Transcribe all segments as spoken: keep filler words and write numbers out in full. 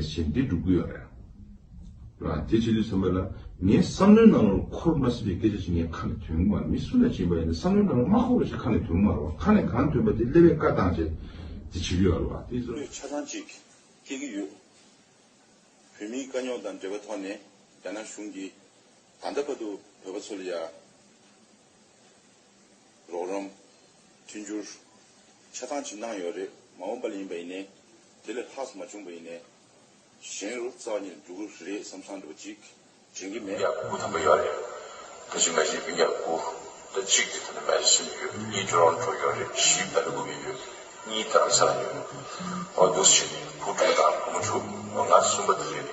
ཞེས་འདི་སྒྲུབ་ཀྱི་ཡོད་རེད། ར་དེ་བྱེད་དུས་ཙམ་པ་ལ་ངའི་བསམ་བློའི་ནང་ལ་འཁོར་མ་སྲིད་པའི་སྐད་ཆ་ཞིག་ངའི་ཁ་ནས་ཐོན་གྱི་མ་རེད། མི་སུ་ལ་ཕྱིན་པ་ཡིན་ན་བསམ་བློའི་ནང་ལ་མ་འཁོར་བ་ཞིག་ཁ་ནས་ཐོན་གྱི་མ་རེད་བ། ཁ་ནས་གང་ཐོན་པ་དེ་སླེབས་པའི་བཀའ་བཏང་བྱས་དེ་བྱེད་ཀྱི་ཡོད་རེད་བ། དེ་ཚོ་ལོས་ཆ་ཚང་ཅིག་སྐྱེ་གི་ཡོད། བོད་མིའི་དཀའ་རྙོག་དང་འབྲེལ་བའི་ཐོག་ནས་རྒྱ་ནག་གཞུང་གིས་ད་ལྟ་བར་དུ་བོད་པ་ཚོ་ལ་ཡ་རོགས་རམ་མཐུན་འགྱུར་ཆ་ཚང་ཅིག་གནང་ཡོད་རེད། མ་འོངས་པ་ལ་ཡིན་པ་ཡིན་ནའི་དེ་ལས་ལྷག་མ་བྱུང་པ་ཡིན་ནའི་གཞན་རུ་རྩ་བ་ཉིད་འགྲོ་གི་རེད་བསམ་བསམ་འདྲ་བོ་ཅིག་དྲན་གྱི་མེད། ཡག་པོ་ཐམ་པ་ཡོད་རེད། ད་ཅི་ང་ཞིག་གི་ཡག་པོ་ད་གཅིག་དེ་ད་ནི་མེད་ཟིན་ཡོད། གཉིས་འགྲོ་རང་འགྲོ་ཡོད་རེད། བཞི་ད་ལུ་གུ་མི་ཡོད། གཉིས་ད་རང་ས་ལ་ཡོད། འོ་འདུག་སེ་བྱས་ནས་བུ་དྲུག་དང་བུ་མོ་དྲུག་འོ་ང་གསུམ་པ་དེ་རེད།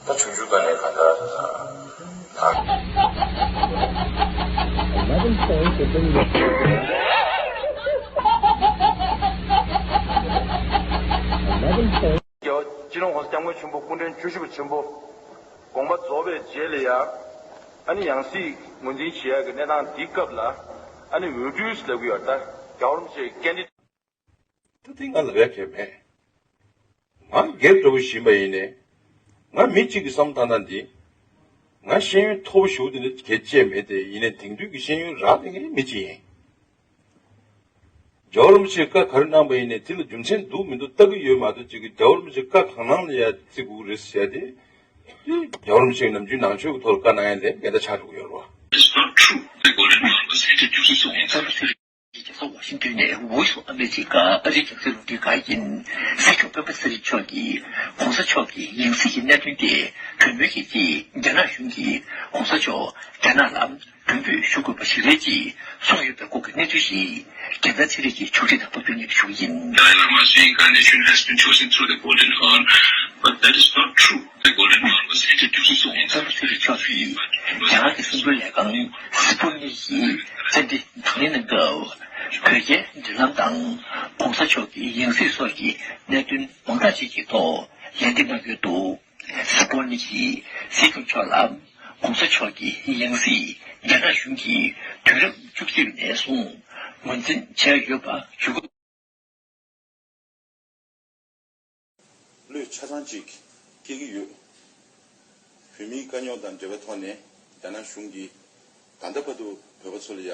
ད་ཆུང་ཆུང་དཀའ་ལས་ག་ད་ད། Eleven points have been reported. Eleven points. རྒྱལ་བ་སྤྱི་ནོར་༸གོང་ས་༸སྐྱབས་མགོན་ཆེན་པོ་སྐུ་ཕྲེང་བཅུ་བཞི་པ་ཆེན་པོ་དགོངས་པ་རྫོགས་པའི་རྗེས་ལ་ཡ། ཨ་ནི་ཡང་སྲིད་ངོས་འཛིན་བྱེད་ཡག་གི་གནས་སྟངས་འདིའི་སྐབས་ལ་ཨ་ནི་འོས་བསྡུ་ལབ་ཀྱི་ཡོད་ད། རྒྱལ་བ་རིན་པོ་ཆེའི་ཀན་ཌི་ད་དེ་ང་ལབ་ཡག་གལ་མེད། ང་སྒེར་འདྲ་བོ་ཞིག་ཡིན་པ་ཡིན་ནའི། ང་མི་གཅིག་གི་བསམ་བཏང་སྟངས་འདི། ང་ཤེས་ཡོན་མཐོ་པོ་ཞེ་པོ་དེ་འདྲ་གལ་ཆེ་མེད་དེ། ཡིན་ནའི་དེང་དུས་ཀྱི་ཤེས་ཡོན་རག་བསྡད་མཁན་མི་གཅིག་ཡིན། རྒྱལ་བ་རིན་པོ་ཆེས་བཀའ་ག་རེ་གནང་པ་ཡིན་ནའི་དེ་ལ་རྒྱུ་མཚན་འདུག་མི་འདུག་ལྟ་གི་ཡོད་མ་གཏོགས། གཅིག་གིས་རྒྱལ་བ་རིན་པོ་ཆེས་བཀའ་གང་གནང་ལ་ཡ་བརྩི་དགོས་རེད་ཟེར་ཏེ། དེ་རྒྱལ་བ་རིན་པོ་ཆེས་ནམ་རྒྱུན་ནང་ཆོས་ཀྱི་ཐོག་ལ་བཀའ་གནང་ཡ་ལས་འགལ་ཟླ་ཆགས་འགྲོ་གི་ཡོད་རེད་བ། It's not true. The Golden Dawn was later used to རྒྱལ་ས་ཝ་ཤིང་ཏོན་ནས་དབུས་སུ་ཨ་མེ་རི་ཀ་ཨ་རིའི་རྒྱལ་སའི་ལུང་འདྲེན་ཁང་ཡིན། སྲིད་སྐྱོང་སྤེན་པ་ཚེ་རིང་མཆོག་གིས་༸གོང་ས་མཆོག་གི་ཡང་སྲིད་ཀྱི་གནད་དོན་ཐད་གྲོས་མོལ་བྱས་རྗེས། རྒྱ་ནག་གཞུང་གིས་༸གོང་ས་མཆོག་རྒྱ་ནག་ལ་མགྲོན་འབོད་ཞུ་དགོས་པ་ཞིག་རེད་ཅེས་གསུངས་ཡོད་པའི་སྐོར་གྱི་གནས་ཚུལ་ཞིག་རྒྱལ་མཚན་ཚེ་རིང་གིས་ཕྱོགས་སྒྲིག་དང་སྟབས་བསྟུན་གནང་བ་ཞུ་གི་ཡིན། Dalai Lama's reincarnation has been chosen through the Golden Dawn, but that is not true. The Golden Dawn was later used to རྒྱལ་བ་སྲིད་སྐྱོང་མཆོག་གིས་རྒྱ་གར་གྱི་གསར་འགྱུར་ལས་ཁང་སི་པུ་ནིག་གི་རྩིས་འགྲན་བགྲོ་གླེང་གནང་སྐབས། བོད་རྒྱའི་མདུན་ལམ་དང་༸གོང་ས་མཆོག་གི་ཡང་སྲིད་སོགས་ཀྱི་གནད་དོན་མང་དག་ཅིག་གི་ཐོག་ལན་འདེབས་གནང་ཡོད་འདུག་སི་པུ་ནིག་གིས་སྲིད་སྐྱོང་མཆོག་ལ་༸གོང་ས་མཆོག་གི་ཡང་སྲིད་རྒྱ་ནག་གཞུང་གིས་དུས་རབས་བཅུ་གཅིག་ནས་བཟུང་ངོས་འཛིན་བྱས་ཡོད་པ་ཞུ་གི། བློས་ཆ་ཚང་ཅིག་སྐྱེ་གི་ཡོད། བོད་མིའི་དཀའ་རྙོག་དང་འབྲེལ་བའི་ཐོག་ནས་རྒྱ་ནག་གཞུང་གིས་ད་ལྟ་བར་དུ་བོད་པ་ཚོ་ལ་ཡ་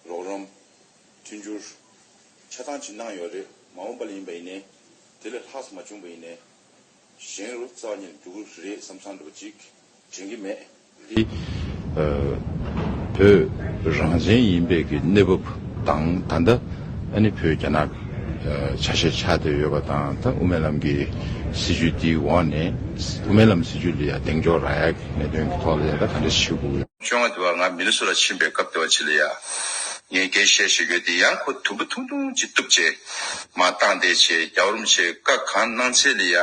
རོགས་རམ་མཐུན་འགྱུར་ཆ་ཚང་ཅིག་གནང་ཡོད་རེད། མ་འོངས་པ་ལ་ཡིན་པ་ཡིན་ནའི་དེ་ལས་ལྷག་མ་བྱུང་པ་ཡིན་ནའི་གཞན་རུ་རྩ་བ་ཉིད་འགྲོ་གི་རེད་བསམ་བསམ་འདྲ་བོ་ཅིག་དྲན་གྱི་མེད། འདི་ཨ་བོད་རང་བཙན་ཡིན་པའི་གི་གནས་བབ་དང་། ད་ལྟ་ཨ་ནི་བོད་རྒྱ་ནག་ཨ་ཆ་ཤས་ཆགས་བསྡད་ཡོད་པ་དང་། ད་དབུ་མའི་ལམ་གྱི་སྲིད་བྱུས་འདིའི་འོག་ནས་དབུ་མའི་ལམ་སྲིད་བྱུས་ལ་ཡ་གདེང་འཇོག་རག་ཡ་གི་གནད་དོན་གྱི་ཐོག་ལ་ཡ་ད་ག་འདྲ་ཞིག་དགོས། བཅོ་ལྔ་དེ་བ་ང་མི་ནི་སོ་ཊ་ཕྱིན་པའི་སྐབས་དེ་བ་ཅིག་ལ་ཡ། ངས་སྐད་བཤད་བཤད་རྒྱུ་དེ་ཡང་ཁོ་དུམ་བུ་ཐུང་ཐུང་ཅིག་གཏུབ་བྱས་མར་བཏང་བསྡད་བྱས། རྒྱལ་བ་རིན་པོ་ཆེས་བཀའ་གང་གནང་ཚད་ལ་ཡ་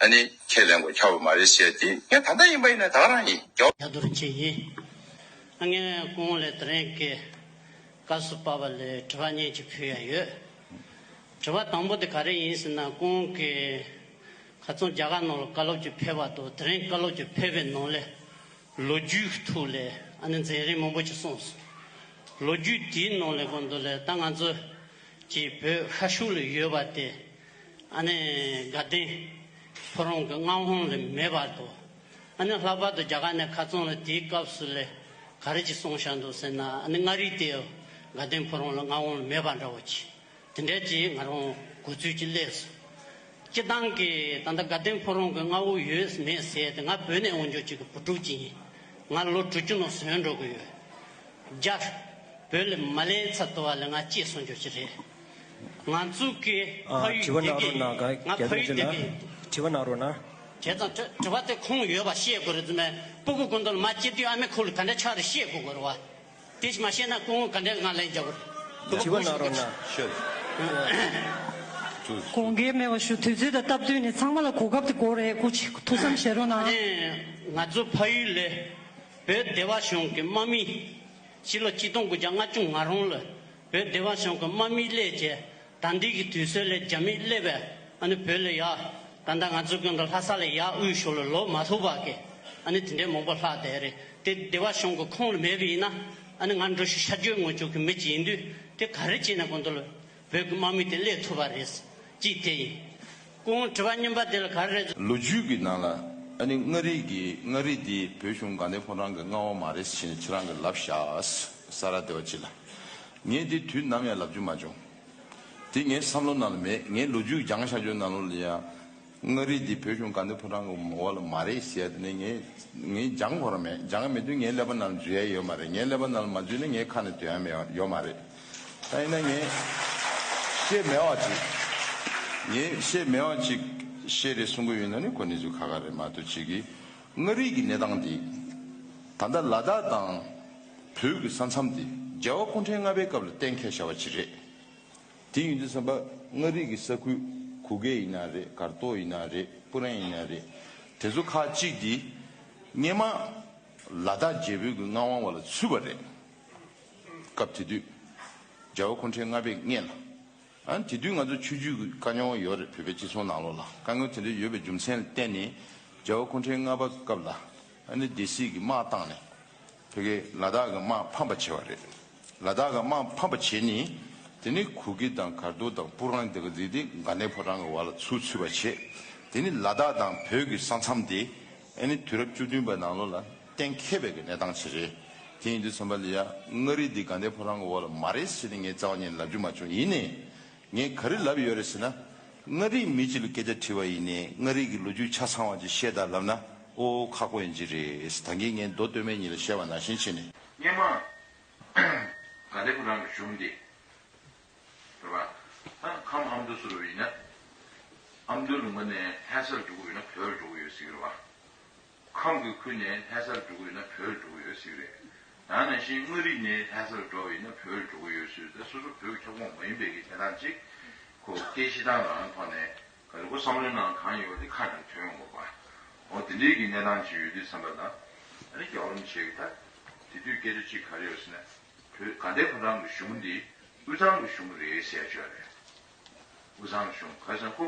ཨ་ནི་ཁས་ལེན་དགོས་ཁྱབ་པ་མ་རེད་ཟེར་ཏེ། ངས་ད་ལྟ་ཡིན་པ་ཡིན་ན་ད་ག་རང་ཡིན། རྒྱལ་བ། ཡ་དུ་རིན་ཆེན་ཡིན། ཨ་ངས་སྐུ་ངོ་ལ་དེ་རིང་གི་སྐབས་སུ་བབས་པ་ལ་དྲི་བ་གཉིས་ཅིག་ཕུལ་ཡ་ཡོད། དྲི་བ་དང་པོ་དེ་ག་རེ་ཡིན་ཟེར་ན། སྐུ་ངོ་གིས་ཁ་སང་རྒྱ་གར་ནང་ལ་བཀའ་སློབ་ཅིག་ཕེབས་པ་དང་། དེ་རིང་བཀའ་སློབ་ཅིག་ཕེབས་པའི་ནང་ལ་ལོ་རྒྱུས་ཀྱི་ཐོག་ལ་ཨ་ནི་མཛད་རིམ་མང་པོ་ཅིག་གསུངས་སོང་། ལོ་རྒྱུས་དེའི་ནང་ལ་གོ་འདུག་ལ། ད་ང་ཚོ་གི་བོད་ཤར་ཕྱོགས་ལ་ཡོད་པ་དེ་ཨ་ནི་དགའ་ལྡན་ཕོ་བྲང་གི་མངའ་དབང་ལ་མེད་པ་དང་། ཨ་ནི་ལྷག་པར་དུ་རྒྱ་གར་ནས་ཁ་སང་ལ་དེའི་སྐབས་སུ་ལ་ག་རེ་ཅིག་གསུངས་བཞག་འདུག་ཟེར་ན། ཨ་ནི་མངའ་རིས་དེ་དགའ་ལྡན་ཕོ་བྲང་ལ་མངའ་དབང་ལ་མེད་པ་འདྲ་བོ་ཅིག་དེ་འདྲའི་ཅིག་ང་རང་གོ་ཚུལ་ཅིག་སླེབས་སོང་། སྤྱིར་བཏང་གི་ད་ལྟ་དགའ་ལྡན་ཕོ་བྲང་གི་མངའ་འོག་ཡོད་མེད་ཟེར་ཏེ། ང་བོད་ནས་འོང་ཆོག་ཅིག་གི་བུ་ཕྲུག་ཅིག་ཡིན། ང་ལོ་དྲུག་ཅུ་ནང་སོན་འགྲོ་གི་ཡོད། རྒྱ་བོད་ལ་མ་སླེབས་ཚར་དུས་བ་ལ་ང་སྐྱེས་སོང་ཆོག་ཅིག་རེད། ང་ཚོ་གི་ཨ་ཕ་ཡུལ་དྲི་བ་དེ་གནང་གི་རོགས་གནང་། ང་རྒྱ་ཕ་ཡུལ་དེ་གི་དྲི་བ་གནང་རོགས་གནང་། བྱས་ཙང་དྲི་དྲི་བ་དེ་ཁུངས་ཡོད་པ་བཤད་དགོས་རེད་ཙམ་མས། སྤུ་གུ་ཀུན་ཏུ་ལ་མ་སྐྱེས་དུས་ཨ་མའི་ཁུག་ལ་ག་འདྲ་ཆགས་རེད་བཤད་དགོས་དགོས་རེད་བ། དེ་ཞིག་མ་བཤད་ན་སྐུ་ངོ་ག་འདྲ་ང་ལན་རྒྱག་དགོས་རེད། དྲི་བ་གནང་རོགས་གནང་། དགོངས་འགལ་མེད་པ་ཞུ། དུས་ཚོད་དང་སྟབས་བསྟུན་ནས་ཚང་མ་ལ་གོ་སྐབས་དེ་དགོས་རེད། སྐུ་མཁྱེན་ཐུགས་བསམ་བཞེས་རོགས་གནང་། ཨ་ནི་ང་ཚོ་ཕ་ཡུལ་ལ་བོད་སྡེ་བ་གཞུང་གི་དམག་མི། ཕྱི་ལོ་ཆིག་སྟོང་དགུ་བརྒྱ་ལྔ་བཅུ་ང་རང་ལ་བོད་སྡེ་བ་གཞུང་གི་དམག་མི་སླེབས་བྱས། ད་ལྟའི་གི་དུས་ཚོད་ལ་རྒྱ་མི་སླེབས་པས་ཨ་ནི་བོད་ལ་ཡ། ད་ལྟ་ང་ཚོ་ཀུན་ཏུ་ལྷ་ས་ལ་ཡ་དབུས་ཕྱོགས་ལ་ལོག་མ་ཐུབ་པ་གི་ཨ་ནི་དེ་འདྲའི་མང་པོ་ལྷག་བསྡད་རེད། དེ་སྡེ་བ་གཞུང་གི་ཁོངས་ལ་མེད་པ་ཡིན་ན། ཨ་ནི་ང་འགྲོ་ཞིག་ཤར་བསྐྱོད་ངོས་ཕྱོགས་ཀྱི་མི་ཅིག་ཡིན་དུས། དེ་ག་རེ་བྱས་ན་ཀུན་ཏུ་ལ་བོད་ཀྱི་དམག་མི་དེ་སླེབས་ཐུབ་པ་རེད། གཅིག་དེ་ཡིན། སྐུ་ངོ་དྲི་བ་རྙིང་པ་དེ་ལ་ག་རེ་རེད། ལོ་རྒྱུས་ཀྱི་ནང་ལ་ཨ་ནི་མངའ་རིས་ཀྱི་མངའ་རིས་འདི་བོད་གཞུང་དགའ་ལྡན་ཕོ་བྲང་གི་མངའ་དབང་མ་རེད་ཟེར་ནས་ཁྱེད་རང་གིས་ལབ་ཤག་ས་རཱ་ལྡེ་བ་ཅིག་ལ། ངས་འདི་དུས་ནམ་ཡང་ལབ་རྒྱུ་མ་བྱུང་། དེ་ངའི་བསམ་བློ་ནང་ལ་མེད། ངས་ལོ་རྒྱུས་སྦྱངས་བཞག་རྒྱུ་ནང་ལོགས་ལ་ཡང་། མངའ་རིས་འདི་བོད་གཞུང་དགའ་ལྡན་ཕོ་བྲང་གི་འོག་ལ་མ་རེད་ཟེར་ཡ་དེ་ནི་ངས་ངས་སྦྱང་དགོས་ར་མེད། སྦྱང་མེད་དུས་ངའི་ཀླད་པ་ནང་འཛུལ་ཡ་ཡོད་མ་རེད། ངའི་ཀླད་པ་ནང་ལ་མ་འཛུལ་ན་ངའི་ཁ་ནས་འདོན་ཡ་མེད་ཡོད་མ་རེད། ད་ཡིན་ན་ངས་བཤད་མེད་པ་ཅིག་ངས་བཤད་མེད་པ་ཅིག་བཤད་རེད་གསུང་གི་ཡོད་ན་ནི་ཁོ་གནས་ཚུལ་ཁག་ཁག་རེད་མ་གཏོགས་ཅིག་གིས། མངའ་རིས་ཀྱི་གནས་སྟངས་འདི་ད་ལྟ་ལ་དྭགས་དང་བོད་ཀྱི་ས་མཚམས་འདི་རྒྱལ་བ་སྐུ་ཕྲེང་ལྔ་པའི་སྐབས་ལ་གཏན་འཁེལ་བཞག་པ་ཅིག་རེད། དེ་ཡིན་དུས་ཙམ་པ་མངའ་རིས་ཀྱི་ས་ཁུལ་གུ་གེ་ཡིན་ན་རེད། གར་ཏོ་ཡིན་ན་རེད། སྤུ་རན་ཡིན་ན་རེད། དེ་ཚོ་ཁག་གཅིག་འདི་སྔས་མ་ལ་དྭགས་རྒྱལ་པོའི་གི་མངའ་དབང་བ་ལ་ཚུད་པ་རེད། སྐབས་དེ་དུས་རྒྱལ་བ་སྐུ་ཕྲེང་ལྔ་པའི་སྔས་ལ། ཨ་ནི་དེ་དུས་ང་ཚོ་ཆོས་བརྒྱུད་ཀྱི་དཀའ་རྙོག་ཡོད་རེད། བོད་པའི་སྤྱི་ཚོགས་ནང་ལོགས་ལ་དཀའ་རྙོག་དེ་འདྲ་ཡོད་པའི་རྒྱུ་མཚན་ལ་བརྟེན་ནས་རྒྱལ་བ་སྐུ་ཕྲེང་ལྔ་པ་སྐབས་ལ་ཨ་ནི་སྡེ་སྲིད་ཀྱི་དམག་བཏང་ནས་ཕ་གིའི་ལ་དྭགས་ཀྱི་དམག་ཕམ་པ་བྱས་པ་རེད། ལ་དྭགས་ཀྱི་དམག་ཕམ་པ་བྱས་ནས་དེ་ནི་གུ་གེ་དང་གར་ཏོ་དང་སྤུ་རན་དེ་ག་ཟིག་དེ་དགའ་ལྡན་ཕོ་བྲང་གི་འོག་ལ་ཚུར་ཚུད་པ་བྱས། དེ་ནི་ལ་དྭགས་དང་བོད་ཀྱི་ས་མཚམས་དེ་ཨ་ནི་དུས་རབས་བཅུ་བདུན་པ་ནང་ལོགས་ལ་གཏན་འཁེལ་བའི་གི་གནས་སྟངས་ཤིག་རེད། དེ་ཡིན་དུས་ཙམ་པ་ལ་ཡ་མངའ་རིས་འདི་དགའ་ལྡན་ཕོ་བྲང་གི་འོག་ལ་མ་རེད་ཟེར་ནས་ངས་རྩ་བ་ཉིད་ནས་ལབ་རྒྱུ་མ་བྱུང་། ཡིན་ནའི་ངས་ག་རེ་ལབ་ཡོད་རེད་ཟེར་ན། མངའ་རིས་མི་གཅིག་ལ་སྐད་ཆ་དྲིས་པ་ཡིན་ནའི་མངའ་རིས་ཀྱི་ལོ་རྒྱུས་ཆ་ཚང་བ་ཅིག་བཤད་དང་ལབ་ན་ཨོ་ཁག་པོ་ཡིན་གྱི་རེད། ད་གིན་ངས་མདོ་སྟོད་སྨད་གཉིས་ལ་བཤད་པ་ནང་བཞིན་བྱས་ནས། སྔོན་མ་དགའ་ལྡན་ཕོ་བྲང་གི་གཞུང་འདི་རེད་པ། ད་ཁམས་ཨ་མདོ་ཟེར་བ་ཡིན་ན་ཨ་མདོ་ལུང་པ་ནས་ལྷ་སར་འགྲོ་གི་ཡོད་ན་བོད་ལ་འགྲོ་གི་ཡོད་ཟེར་གི་རེད་པ། ཁམས་ཀྱི་ཁུལ་ནས་ལྷ་སར་འགྲོ་གི་ཡོད་ན་བོད་ལ་འགྲོ་གི་ཡོད་ཟེར་གི་རེད། ད་ནང་བཞིན་མངའ་རིས་ནས་ལྷ་སར་འགྲོ་བ་ཡིན་ན་བོད་ལ་འགྲོ་གི་ཡོད་ཟེར་ཏེ་སོ་སོ་བོད་ཀྱི་ཁྱབ་ཁོངས་མ་ཡིན་པའི་གི་གནས་སྟངས་ཅིག་ཁོ་སྐད་བཤད་སྟངས་རང་ཐོག་ནས་ག་རེ་ཁོ་བསམ་བློའི་ནང་གང་ཡོད་དེ་ཁ་ནང་ཐོན་ཡོང་དགོས་པ། འོ་དེ་འདྲའི་གི་གནས་སྟངས་ཅིག་ཡོད་དུས་ཙམ་པ་ལ་ཨ་ནི་རྒྱལ་བ་རིན་པོ་ཆེ་གི་ད་དེ་དུས་སྐད་ཆ་ཅིག་ག་རེ་ཡོད་ཟེར་ན། བོད་དགའ་ལྡན་ཕོ་བྲང་གི་གཞུང་འདི་དབུས་གཙང་གི་གཞུང་རེད་ཟེར་ཡ་ཅིག་ཡོད་རེད། དབུས་གཙང་གི་གཞུང་ག་རེ་ཟེར་ན་ཁོ་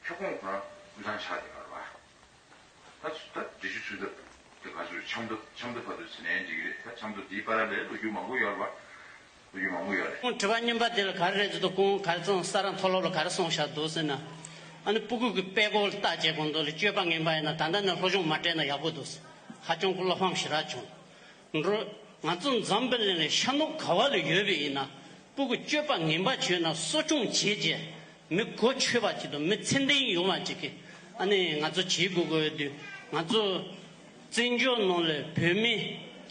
ཁྱབ་ཁོངས་ཁོ་རང་དབུས་གཙང་ཆགས་བསྡད་པ་རེད་པ། ད་ད་འབྲི་ཆུ་ཆུ་འདབས་དེ་ག་ཚོད་ཆབ་མདོ་ཆབ་མདོ་བར་དུ་ཟེར་ནའི་འགྲིག་གི་རེད། ད་ཆབ་མདོ་འདིའི་བར་ལ་ལོ་རྒྱུས་མང་པོ་ཡོད་རེད་པ། ལོ་རྒྱུས་མང་པོ་ཡོད་རེད། ཁོང་དྲི་བ་རྙིང་པ་དེ་ལ་ག་རེ་རེད་ཟེར་དུས་ཁོང་ག་རེ་ཙང་ས་རཱ་མཐོ་སློབ་ལ་ག་རེ་གསུངས་བཞག་འདུག་ཟེར་ན། ཨ་ནི་སྤུ་གུ་གི་དཔེ་སྐོར་ལ་བལྟ་བྱས་གོང་དུ་ལ་སྤྱོད་པ་ངན་པ་ཡིན་ན་ད་ལྟ་ནས་སློབ་སྦྱོང་མ་སྤྲད་ན་ཡག་པོ་འདུག་ཟེར། ཧ་ཅང་གི་བློ་ཕམ་ཞེ་དྲག་བྱུང་། འགྲོ། ང་ཚོ་འཛམ་བུ་གླིང་ལ་ཤར་ནུབ་ག་བ་ལ་ཡོད་པ་ཡིན་ན་སྤུ་གུ་སྤྱོད་པ་ངན་པ་བྱས་ན་གསོ་སྐྱོང་བྱས་རྗེས་མི་གོ་ཆོད་པ་ཅིག་དང་མི་ཚད་ལྡན་ཡོང་བ་ཅིག་གི་ཨ་ནི་ང་ཚོ་བྱེད་དགོས་དགོས་དུས་ང་ཚོ་བཙན་བྱོལ་ནང་ལ་བོད་མི་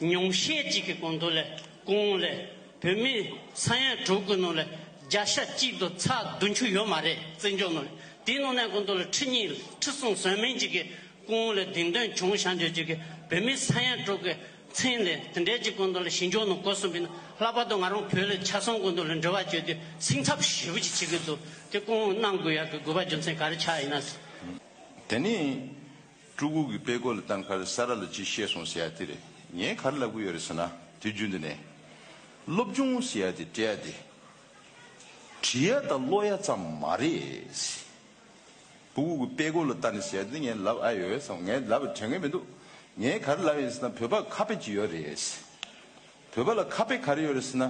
ཉུང་ཤས་ཅིག་གི་གོང་དུ་ལ་གོང་ལ་བོད་མི་ས་ཡ་དྲུག་གི་ནང་ལ་བརྒྱ་ཆ་གཅིག་དང་ཚེག་བདུན་ཅུ་ཡོད་མ་རེད། བཙན་བྱོལ་ནང་ལ་དེའི་ནང་ནས་གོང་དུ་ལ་ཁྲི་གཉིས་ཁྲི་གསུམ་ཟིན་མིན་ཅིག་གི་ཁོང་ལ་བདེན་དོན་བྱུང་བཞག་འདོད་ཅིག་གི་བོད་མི་ས་ཡ་དྲུག་གི་མཚན་ལས་དེ་འདྲའི་ཅིག་གོང་དུ་ལ་ཞི་འཇོག་ནང་བཀོད་སོང་བས་ན་ལྷག་པར་དུ་ང་རང་བོད་ལ་ཆ་ཚང་གོང་དུ་ལ་འབྲེལ་བ་བྱས་དུས་སེམས་འཚབ་ཞེ་པོ་ཅིག་བྱེད་ཀྱི་འདུག་དེ་སྐོང་གནང་དགོས་ཡག་གི་དགོས་པ་རྒྱུ་མཚན་ག་རེ་ཆགས་ཡིན་ན། དེ་ནི་སྤྲུལ་སྐུ་གི་དཔེ་སྐོར་ལ་བལྟ་ན་ག་རེ་ས་རཱ་ལ་ཅིག་བཤད་སོང་ཟེར་ཡ་དེ་རེད། ངས་ག་རེ་ལབ་གི་ཡོད་རེད་ཟེར་ན་དེ་རྒྱུན་དུ་ནས་སློབ་སྦྱོང་ཟེར་ཡ་དེ་སྤྲད་ཡ་དེ་བྲིས་ཡ་དང་ཀློག་ཡ་ཙམ་མ་རེད། སྤུ་གུ་གི་དཔེ་སྐོར་ལ་བལྟ་ནས་བཤད་དེ་ངས་ལབ་ཨ་ཡོད་བསམ། ངས་ལབ་དྲན་གི་མི་འདུག་ངས་ག་རེ་ལབ་ཡིན་ཟེར་ན་བོད་པ་ཁ་དཔེ་ཅིག་ཡོད་རེད། བོད་པ་ལ་ཁ་དཔེ་ག་རེ་ཡོད་རེད་ཟེར་ན།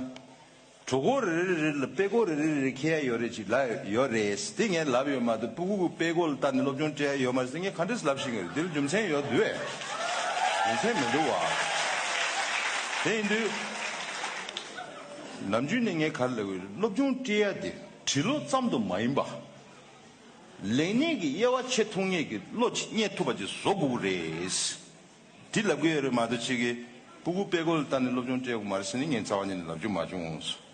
གྲོགས་པོ་རེ་རེ་རེ་ལ་དཔེ་སྐོར་རེ་རེ་རེ་རེ་འཁྱེར་ཡ་ཡོད་རེད་ཅིག་ལབ་ཡོད་རེད། དེ་ངས་ལབ་ཡོད་མ་གཏོགས་སྤུ་གུ་གི་དཔེ་སྐོར་ལ་བལྟ་ནས་སློབ་སྦྱོང་སྤྲད་ཡ་ཡོད་མ་རེད་ཟེར་ངས་ག་འདྲས་ལབ་ཤེས་ཀྱི་རེད། འདི་ལ་རྒྱུ་མཚན་ཡོད་དུས་རྒྱུ་མཚན་མི་འདུག་བ། དེ་ཡིན་དུས་ནམ་རྒྱུན་ནས་ངས་ག་རེ་ལབ་ཀྱི་རེད། སློབ་སྦྱོང་སྤྲད་ཡ་དེ་བྲིས་ཀློག་ཙམ་དུ་མ་ཡིན་པ། ལས་གནས་ཀྱི་དབྱེ་བ་ཕྱེ་ཐུབ་མཁན་གྱི་བློ་ཅིག་རྙེད་ཐུབ་པ་ཅིག་བཟོ་དགོས་ཀྱི་རེད། འདི་ལབ་ཀྱི་ཡོད་རེད་མ་གཏོགས་ཅིག་གིས་སྤུ་གུ་དཔེ་སྐོར་ལ་བལྟ་ནས་སློབ་སྦྱོང་སྤྲད་དགོས་མ་རེད་ཟེར་ནས་ངས་རྩ་བ་ཉིད་ནས་ལབ་རྒྱུ་མ་བྱུང་།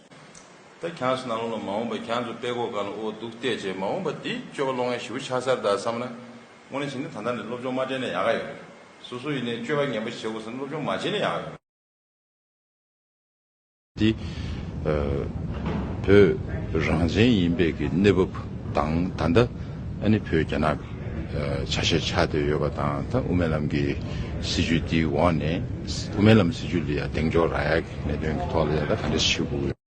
ད་ཁྱེད་ཚོ་ནང་ལོགས་ལ་མ་འོངས་པ་ཁྱེད་ཚོ་དཔེ་སྐོར་སྒང་ལ་ཨོ་འདུག་བལྟས་བྱས་མ་འོངས་པ་འདི་སྤྱོད་པ་ལོག་མཁན་ཞེ་པོ་ཆགས་ཚར་ད་བསམ་ན་དངོས་གནས་བྱས་ན་ད་ལྟ་ནས་སློབ་སྦྱོང་མ་སྤྲད་ན་ཡག་ག་ཡོད་རེད། སོ་སོ་ཡིན་ནའི་སྤྱོད་པ་ངན་པ་བྱེད་དགོས་ཟེར་ན་སློབ་སྦྱོང་མ་བྱས་ན་ཡག་ག་ཡོད་རེད། འདི། ཨ། བོད་རང་བཙན་ཡིན་པའི་གི་གནས་བབ་དང་ད་ལྟ་ཨ་ནི་བོད་རྒྱ་ནག་ཨ། ཆ་ཤས་ཆགས་བསྡད་ཡོད་པ་དང་ད་དབུ་མའི་ལམ་གྱི་སྲིད་བྱུས་འདིའི་འོག་ནས་དབུ་མའི་ལམ་སྲིད་བྱུས་ལ་ཡང་གདེང་འཇོག་རག་ཡག་གི་གནད་དོན་གྱི་ཐོག་ལ་ཡང་ད་ག་འདྲ་ཞིག་དགོས་ཀྱི་ཡོད།